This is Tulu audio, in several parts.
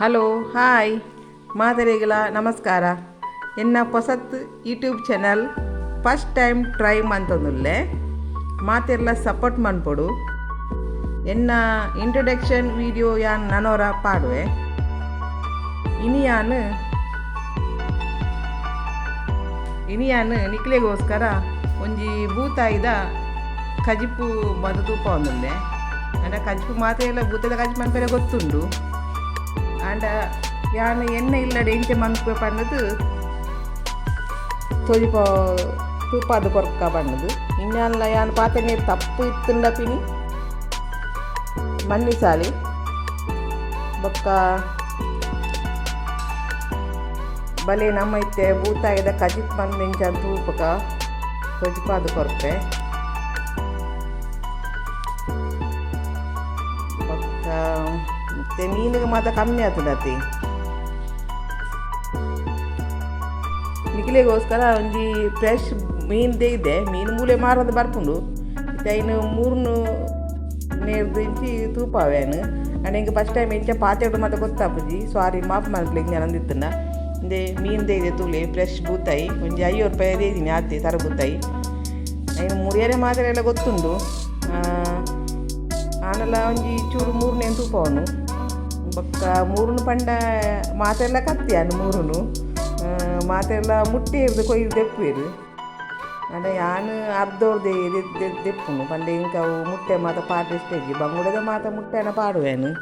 ಹಲೋ ಹಾಯ್ ಮಾದರಿಗಳ ನಮಸ್ಕಾರ. ಎನ್ನ ಪೊಸತ್ YouTube channel first time try ಮಂತೊಂದುಲ್ಲೆ ಮಾತೆರ್ಲ ಸಪೋರ್ಟ್ ಮನ್ಪೊಡು. ಎನ್ನ ಇಂಟ್ರೊಡಕ್ಷನ್ ವಿಡಿಯೋ ಯಾನ್ ನನೋರ ಪಾಡುವೆ. ಇನಿಯಾನ್ ಇನಿಯಾನ್ ನಿಕ್ಲೆಗೋಸ್ಕರ ಒಂಜಿ ಬೂತಾಯಿದ ಕಜಿಪು ಮದ ತೂಪ ಒಂದುಲ್ಲೆ. ಅಂಡ ಕಜಿಪು ಮಾತ್ರ ಎಲ್ಲ ಬೂತದ ಕಜಿಪು ಮನ್ಪೆರೆ ಗೊತ್ತುಂಡು. ಆಂಡ ಯಾನ್ ಎಣ್ಣೆ ಇಲ್ಲಡೆ ಇಂಚೆ ಮನ್ಪುವೆ ಪಂಡದು ತೋಜಿಪ ತೂಪಾದ ಕೊರ್ಕ ಪಂಡದು. ಇನ್ಯಾನ್ಲ ಯಾನ್ ಪಾತೆನೆ ತಪ್ಪು ಇತ್ತುಂಡ ಪಿನಿ ಮನ್ನಿಸಾಲಿ. ಬೊಕ್ಕ ಬಲೆ ನಮ್ಮ ಇತ್ತೆ ಬೂತಾಯಿದ ಕಜಿಪ್ ಮನ್ಪೆಂಚ ತೂಪಕ ತೋಜಿಪಾದ ಕೊರ್ಪೆ. ಬೊಕ್ಕ ಮತ್ತೆ ಮೀನಿಗೆ ಮಾತ ಕಮ್ಮಿ ಆತದತಿ. ನಿಕ್ಲೆಗೋಸ್ಕರ ಒಂಜಿ ಫ್ರೆಶ್ ಮೀನು ಇದೆ. ಮೀನು ಮೂಲೆ ಮಾರದ ಬರ್ಪುಂಡು. ಇತ್ತೆ ಐನು ಮೂರ್ನು ನೇರ್ದು ಇಂಚಿ ತೂಪಾವೇನು. ಅಂಡ್ ಎಂಕ್ ಫಸ್ಟ್ ಟೈಮ್ ಇಂಚ ಪಾತೆರ್ಡು ಮಾತ ಗೊತ್ತಾಪುಜಿ. ಸಾರಿ, ಮಾಫ್ ಮಲ್ಪುಲೆ ಇಂಚ ಇಂದೆ ಮೀನು ಇದೆ ತೂಲೆ ಫ್ರೆಶ್ ಬೂತಾಯಿ. ಒಂಜಿ 50 ರೂಪಾಯಿ ದೇದಿನಿ ಆತೆ ತರ ಬೂತಾಯಿ. ಐನು ಮುರಿಯರೆ ಮಾತ್ರ ಎಲ್ಲ ಗೊತ್ತುಂಡು. ಆನಲ ಒಂಜಿ ಚೂರು ಮೂರನೇ ತೂಪವನು. ಬೊಕ್ಕ ಮೂರುನು ಪಂಡ ಮಾತೆಲ್ಲ ಕತ್ತಿಯಾನು ಮೂರುನು ಮಾತೆಲ್ಲ ಮುಟ್ಟಿ ಇರ್ದು ಕೊಯ್ದು ದೆಪ್ಪುವೆರು. ಅಂಡ ಯಾನ್ ಅರ್ಧೋರ್ದೆ ದೆಪ್ಪುನು ಪಂಡ ಇಂಕ ಅವು ಮುಟ್ಟೆ ಮಾತ ಪಾಡ್ರೆ ಇಷ್ಟ ಇಜ್ಜಿ. ಬಂಗುಡೆದ ಮಾತ ಮುಟ್ಟೆನ ಪಾಡುವೇನು.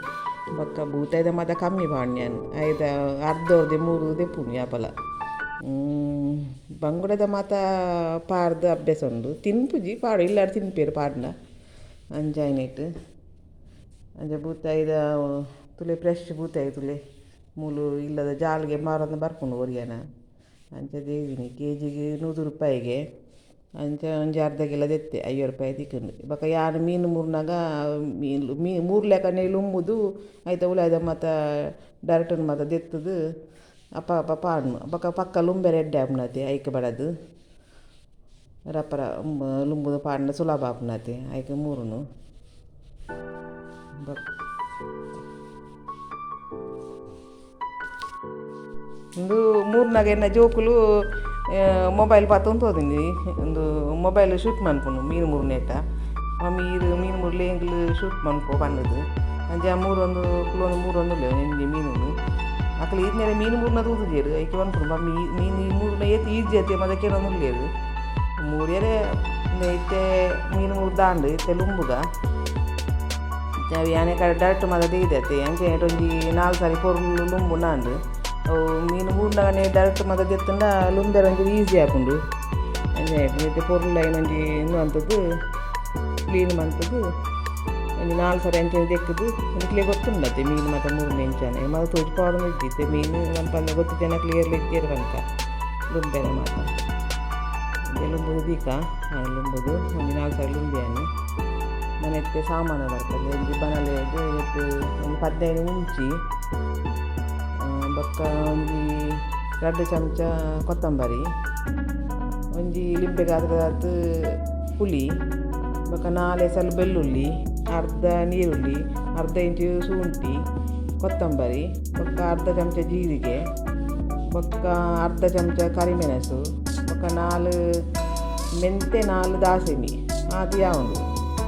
ಬೊಕ್ಕ ಬೂತಾಯಿದ ಮಾತ ಕಮ್ಮಿ ಪಾಡ್ನ್ಯಾನ್. ಐತ ಅರ್ಧೋರ್ದೆ ಮೂರು ದೆಪ್ಪುನು ಯಾಪಲ. ಬಂಗುಡೆದ ಮಾತ ಪಾಡ್ದು ಅಭ್ಯಾಸ ಉಂಡು. ತಿನ್ಪುಜಿ, ಪಾಡು ಇಲ್ಲಾಡ್ ತಿನ್ಪೇರು ಪಾಡ್ನ ಅಂಚಾಯಿನೆಟ್. ಅಂಚ ಬೂತಾಯಿದ ತುಲೆ ಫ್ರೆಶ್ ಬೂತಾಯಿ ತುಲೆ ಮೂಲು ಇಲ್ಲದ ಜಾಲ್ಗೆ ಮಾರೊಂದು ಬರ್ಪುಂಡು ಒರಿಯನ. ಅಂಚ ದೇದಿನಿ ಕೆ ಜಿಗೆ 100 ರೂಪಾಯಿಗೆ. ಅಂಚ ಒಂಜಿ ಅರ್ಧ ಕಿಲೋ ದೆತ್ತೆ, 50 ರೂಪಾಯಿ ತಿಕ್ಕುಂಡು. ಬೊಕ್ಕ ಯಾನ್ ಮೀನು ಮೂರ್ನಾಗ ಮೀನು ಮೀ ಮೂರು ಲೆಕ್ಕನೆ ಲುಂಬುದು ಐತ ಉಲಾಯಿದ ಮಾತ ಡೈರೆಕ್ಟ್ ಮಾತ ದೆತ್ತುದು ಅಪ್ಪ ಅಪ್ಪ ಪಾಡ್ನು. ಬೊಕ್ಕ ಪಕ್ಕ ಲುಂಬೆರೆ ಎಡ್ಡೆ ಆಪುನತೆ. ಐಕ್ ಬಡದು ರಪ್ಪರ ಲುಂಬುದು ಪಾಡ್ನ ಸುಲಭ ಆಪುನತೆ ಐಕ್ ಮೂರುನು. ಬೊಕ್ಕ ಉಂದು ಮೂರ್ನಾಗ ಎನ್ನ ಜೋಕುಲು ಮೊಬೈಲ್ ಪತ್ತೊಂದು ತೋದಿನಿ. ಉಂದು ಮೊಬೈಲ್ ಶೂಟ್ ಮನ್ಪುನು ಮೀನು ಮೂರ್ನೇಟ. ಮಮ್ಮಿ ಈರ್ ಮೀನು ಮೂರ್ಲೆ ಎಂಕ್ಲು ಶೂಟ್ ಮನ್ಪು ಪಂಡುದು. ಅಂಚ ಮೂರೊಂದು ಕುಲೊಂದು ಮೂರೊಂದು ಉಲ್ಲೆ ಒಂಜಿ ಮೀನುನು. ಅಕುಲು ಈತ್ನೇರ ಮೀನು ಮೂರ್ನ ತೂತುಜೆರ್. ಐಕೆ ಪನ್ಪುನು ಮಮ್ಮಿ ಮೀನು ಮೂರ್ನ ಏತ್ ಈಜಿ ಅತ್ತೆ ಮದ ಕೇನೊಂದು ಉಲ್ಲೆರ್. ಮೂರ್ಯೆರೆ ಇತ್ತೆ ಮೀನು ಮೂರ್ದಾಂಡ್ ಇತ್ತೆ ಲುಂಬುಗ. ಇತ್ತೆ ಅವು ಯಾನೆ ಕಡೆ ಡೈರೆಕ್ಟ್ ಮಾತ ದೀದತ್ತೆ. ಅಂಚೆ ಒಂಜಿ 4 ಸಾರಿ ಪೊರ್ಲು ಲುಂಬುನಾಂಡ್. ಅವು ಮೀನು ಮೂರ್ನಗನೆ ಡೈರೆಕ್ಟ್ ಮಾತ ದೆತ್ತುಂಡ ಲುಂಬೆರೆ ಒಂಚೂರು ಈಸಿ ಆಪುಂಡು. ಅಂಚೆ ಇತ್ತೆ ಪೊರ್ಲು ಐನ್ ಒಂಜಿ ಉಂದು ಮಂತುದು ಕ್ಲೀನ್ ಮಂತುದು ಒಂಜಿ 4 ಸಾರಿ ಅಂಚನೆ ದೆಕ್ಕುದು. ನಿಕ್ಲೆ ಗೊತ್ತುಂಡತ್ತೆ ಮೀನು ಮಾತ ಮೂರ್ನ ಇಂಚನೆ ಮಾತ ತೋಜಿ ಇಜ್ಜಿ. ಇತ್ತೆ ಮೀನು ಮನ್ಪಂದೆ ಗೊತ್ತಿಜ್ಜನ ಕ್ಲಿಯರ್ಲಿ ಇಜ್ಜೆರ್ ಪನ್ಕ ಲುಂಬೆರೆ ಮಾತ. ಲುಂಬುದು ದೀಕ ಲುಂಬುದು ಒಂಜಿ 4 ಸಾರಿ ಲುಂಬಿಯಾನು. ನನ ಇತ್ತೆ ಸಾಮಾನು ಬರ್ತದೆ. ಒಂಜಿ ಬನಲೆಡ್ ಒಂಜಿ 15 ಮುಂಚಿ, ಬೊಕ್ಕ ಒಂಜಿ 2 ಚಮಚ ಕೊತ್ತಂಬರಿ, ಒಂಜಿ ಲಿಂಬೆ ಗಾತ್ರದ ಪುಳಿ, ಬೊಕ್ಕ 4 ಎಸಲು ಬೆಳ್ಳುಳ್ಳಿ, ಅರ್ಧ ನೀರುಳ್ಳಿ, ಅರ್ಧ ಇಂಚು ಶುಂಠಿ, ಕೊತ್ತಂಬರಿ, ಬೊಕ್ಕ ಅರ್ಧ ಚಮಚ ಜೀರಿಗೆ, ಬೊಕ್ಕ ಅರ್ಧ ಚಮಚ ಕರಿಮೆಣಸು, ಬೊಕ್ಕ 4 ಮೆಂತೆ, 4 ದಾಸೆಮಿ ಆತ್ ಯಾವುಂಡು.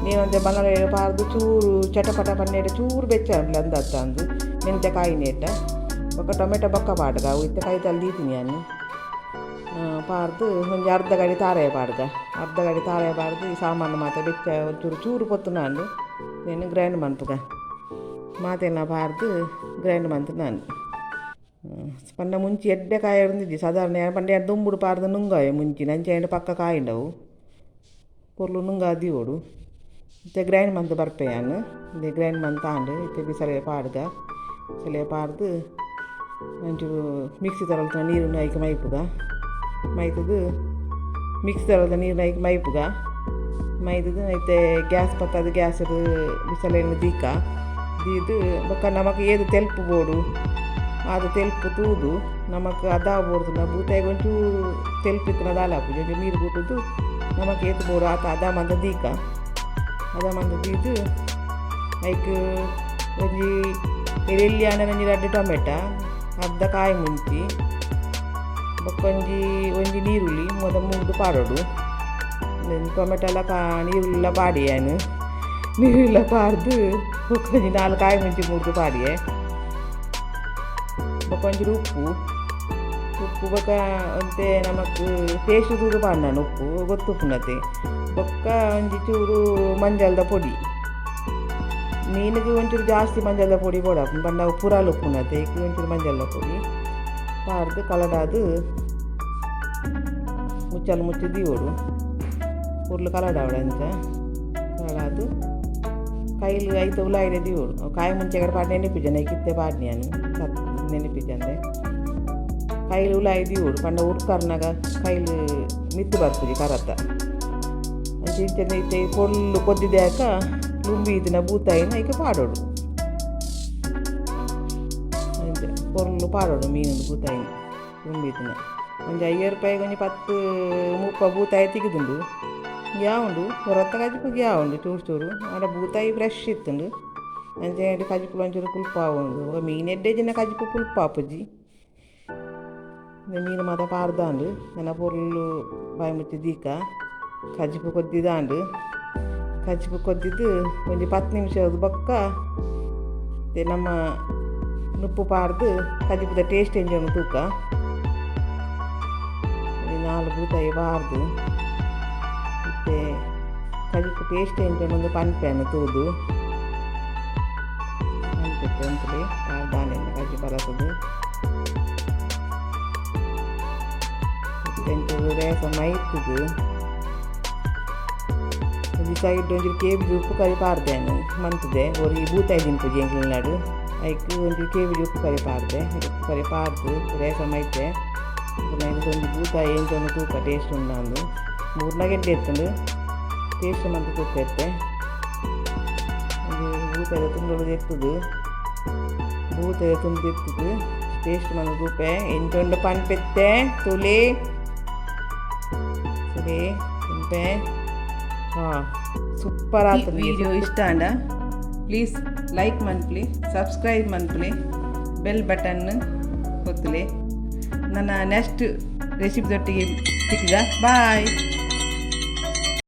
ನೀನೊಂತೆ ಬನಲೆ ಪಾಡ್ದು ಚೂರು ಚಟಪಟ ಪನ್ನೇಟ ಚೂರು ಬೆಚ್ಚ ಅಂದತ್ತಂದು ಮೆಂತೆ ಕಾಯಿನೇಟ. ಬೊಕ್ಕ ಟೊಮೆಟೊ ಬೊಕ್ಕ ಪಾಡ್ಗ ಅವು ಇತ್ತೆ ಕೈತಲ್ ದೀತಿನಿ ಯಾನ್. ಪಾಡ್ದು ಒಂಜಿ ಅರ್ಧ ಗಡಿ ತಾರಾಯಿ ಪಾಡ್ಗ. ಅರ್ಧ ಗಡಿ ತಾರಾಯಿ ಪಾಡ್ದು ಈ ಸಾಮಾನು ಮಾತ ಬೆಚ್ಚ ಒಂಚೂರು ಚೂರು ಪೊತ್ತುನಾಂಡು ನೆನ್ ಗ್ರೈಂಡ್ ಮನ್ಪುಗ. ಮಾತೆಲ್ಲ ಪಾಡ್ದು ಗ್ರೈಂಡ್ ಮಂತ್ ನಾನು. ಪಂಡ ಮುಂಚಿ ಎಡ್ಡೆ ಕಾಯಿ ಇಜ್ಜಿ ಸಾಧಾರಣ. ಪಂಡ ದುಂಬುಡು ಪಾಡ್ದು ನುಂಗಾವೆ ಮುಂಚಿನ. ಅಂಚೆ ಪಕ್ಕ ಕಾಯಿಂಡವು ಪೊರ್ಲು ನುಂಗ ದೀವೊಡು. ಇತ್ತೆ ಗ್ರೈಂಡ್ ಮಂತ್ ಬರ್ಪೆ ಯಾನ್. ಇಂದೆ ಗ್ರೈಂಡ್ ಮಂತ್ ಆಂಡ್. ಇತ್ತೆ ಬಿಸಲೆ ಪಾಡ್ಗ. ಬಿಸಲೆ ಪಾಡ್ದು ಒಂಚೂರು ಮಿಕ್ಸಿ ತರಲ್ತ ನೀರುನು ಐಕ್ ಮೈಪುಗ. ಮೈತುದು ಮಿಕ್ಸಿ ತರಲ್ತ ನೀರುನು ಐಕ್ ಮೈಪುಗ. ಮೈದುದು ಇತ್ತೆ ಗ್ಯಾಸ್ ಪತ್ತಾದು ಗ್ಯಾಸ್ ಬಿಸಲೆನ್ ದೀಕ. ದೀದು ಬೊಕ್ಕ ನಮಕ್ ಏದು ತೆಲ್ಪು ಬೋಡು ಅದು ತೆಲ್ಪು ತೂದು ನಮಕ್ ಅದ ಬೋಡ್ತುಂಡ ಬೂತಾಯಿಗ್ ಒಂಚೂರು ತೆಲ್ಪು ಇತ್ತುಂಡ ದಾಲ ಆಪುಜಿ. ಒಂಚೂರು ನೀರು ಕೂಟುದು ನಮಕ್ ಏತ್ ಬೋಡು ಆತ ಅದ ಮಂತ ದೀಕ. ಅದ ಮಂತ ದೀದು ಐಕ್ ಒಂಜಿ ಎಲ್ಲಿ ಆಂಡ ಒಂಜಿ ರಡ್ಡ್ ಟೊಮೆಟ, ಅರ್ಧ ಕಾಯಿ ಮುಂಚಿ, ಬೊಕ್ಕೊಂಜಿ ಒಂಜಿ ನೀರುಳ್ಳಿ ಮೊದ ಮೂರ್ದು ಪಾಡೊಡು. ಟೊಮೆಟೊ ಎಲ್ಲ ಕಾ ನೀರುಳ್ಳಿಲ ಪಾಡಿಯೆ ಯಾನ್. ನೀರುಳ್ಳಿಲ ಪಾಡ್ದು ಬೊಕ್ಕೊಂಜಿ ನಾಲ್ ಕಾಯಿ ಮುಂಚಿ ಮೂರ್ದು ಪಾಡಿಯೆ. ಬೊಕ್ಕೊಂಚೂರು ಉಪ್ಪು, ಉಪ್ಪು ಬೊಕ ಒಂತೆ ನಮಕ್ ಟೇಸ್ಟ್ ತೂದು ಪಾಡ್ನನ ಉಪ್ಪು ಗೊತ್ತುಪ್ಪುನತೆ. ಬೊಕ್ಕ ಒಂಜಿ ಚೂರು ಮಂಜಲ್ದ ಪೊಡಿ. ಮೀನುಗು ಒಂಚೂರು ಜಾಸ್ತಿ ಮಂಜಲ್ದ ಪೊಡಿ ಬೋಡಾಪುಂಡು, ಪಂಡ ಅವು ಪುರಾಲ್ ಉಪ್ಪುನತೆ. ಐಕ್ ಒಂಚೂರು ಮಂಜಲ್ದ ಪೊಡಿ ಪಾಡ್ದು ಕಲಡಾದ್ ಮುಚ್ಚಲ್ ಮುಚ್ಚಿ ದೀವೊಡು. ಪೊರ್ಲು ಕಲಡಾವೊಡು. ಅಂಚ ಕಲಡಾದ್ ಕೈಲ್ ಐತ ಉಲಾಯಿಡೆ ದೀವೊಡು. ಅವು ಕಾಯಿ ಮುಂಚೆಗಡ ಪಾಡ್ ನೆನಪಿಜ್ಜಂದೆ ಐಕ್ ಇತ್ತೆ ಪಾಡ್ನಿ ಯಾನ್ ನೆನಪಿಜ್ಜಂದೆ. ಕೈಲ್ ಉಲಾಯಿ ದೀವೊಡು ಪಂಡ ಉರ್ಕರ್ನಗ ಕೈಲ್ ಮಿತ್ತ್ ಬರ್ಪುಜಿ ಕರತ. ಅಂಚ ಇಂಚನೆ ಇತ್ತೆ ಪೊರ್ಲು ಕೊದ್ದಿದಾಕ ಲುಂಬಿ ಇತ್ತಿನ ಬೂತಾಯಿನ್ ಐಕ್ ಪಾಡೊಡು. ಅಂಚ ಪೊರ್ಲು ಪಾಡೊಡು ಮೀನುದ ಬೂತಾಯಿನ್ ಲುಂಬಿ ಇತ್ತಿನ. ಒಂಜಿ 50 ರೂಪಾಯಿಗೆ ಒಂಜಿ 10 30 ಬೂತಾಯಿ ತಿಕ್ಕುದುಂಡು. ಉಂಡು ಹೊರತ ಕಜಿಪುಗೆ ಯಾವುಂಡು ಚೂರು ಚೂರು. ಆಂಡ ಬೂತಾಯಿ ಫ್ರೆಶ್ ಇತ್ತುಂಡು. ಅಂಚ ಕಜಿಪುಲ ಒಂಚೂರು ಪುಲ್ಪಾವುಂಡು. ಬೊಕ ಮೀನು ಎಡ್ಡೆ ಇಜ್ಜಿಂಡ ಕಜಿಪು ಪುಲ್ಪಾಪುಜಿ. ಮೀನು ಮಾತ ಪಾಡ್ದಾಂಡು ನನ ಪೊರ್ಲು ಬಾಯಿ ಮುಚ್ಚಿ ದೀಕ. ಕಜಿಪು ಕೊದ್ದಿದಾಂಡು. ಕಜಿಪು ಕೊದ್ದಿದ್ದು ಒಂಜಿ 10 ನಿಮಿಷ ಬೊಕ್ಕ ನಮ್ಮ ನುಪ್ಪು ಪಾಡ್ದು ಕಜಿಪುದ ಟೇಸ್ಟ್ ಎಂಚ ತೂಕ. ನಾಲ್ ಬೂತಾಯಿ ಪಾಡ್ದು ಇತ್ತೆ ಕಜಿಪು ಟೇಸ್ಟ್ ಎಂಚ ಉಂಡು ಪನ್ಪೆನು ತೂದು ಪನ್ಪೆತ್ತೆ ಉಂತುಲೆ. ಪಾಡ್ದಾಂಡೆ ಕಜಿಪು ಬಲಸುದು. ಒಂಚೂರು ರೇಸ ಮೈತುದು ಒಂಜಿ ಸೈಡ್ ಒಂಚೂರು ಕೇಬಿಜಿ ಉಪ್ಪು ಕರಿ ಪಾಡ್ದೆ ಮಂತುದೆ. ಒರಿ ಬೂತಾಯಿ ತಿನ್ಪುಜಿ ಎಂಕ್ಲೆನಾಡು, ಐಕ್ ಒಂಚೂರು ಕೇಬಿಜಿ ಉಪ್ಪು ಕರಿ ಪಾಡ್ದೆ. ಉಪ್ಪು ಕರಿ ಪಾಡ್ದು ರೇಸ ಮೈತೆ. ಒಂಜಿ ಬೂತಾಯಿ ಎಂಚ ಉಂಡು ತೂಕ ಟೇಸ್ಟ್ ಉಂಡಾಂದು. ಮೂರ್ನಾಗ ಎಡ್ಡೆ ಇತ್ತುಂಡು. ಟೇಸ್ಟ್ ಮಂತ್ ತೂಕ ಇತ್ತೆ. ಒಂಜಿ ಬೂತಾಯಿದ ತುಂಡು ದೆತ್ತುದು, ಬೂತಾಯಿದ ತುಂಡು ದೆತ್ತುದು ಟೇಸ್ಟ್ ಮಂತ್ ತೂಪೆ ಎಂಚ ಉಂಡು ಪನ್ಪೆತ್ತೆ. ತೂಲೆ ತೂಲೆ ತಿನ್ಪೆ. ಹಾಂ, ಸೂಪರ್ ಆತುಂಡು. ವಿಡಿಯೋ ಇಷ್ಟ ಆಂಡ ಪ್ಲೀಸ್ ಲೈಕ್ ಮನ್ಪುಲೆ, ಸಬ್ಸ್ಕ್ರೈಬ್ ಮನ್ಪುಲೆ, ಬೆಲ್ ಬಟನ್ ಒತ್ತುಲೆ. ನನ್ನ ನೆಕ್ಸ್ಟ್ ರೆಸಿಪಿ ದೊಟ್ಟಿಗೆ ಸಿಕ್ಕಿದ. ಬಾಯ್.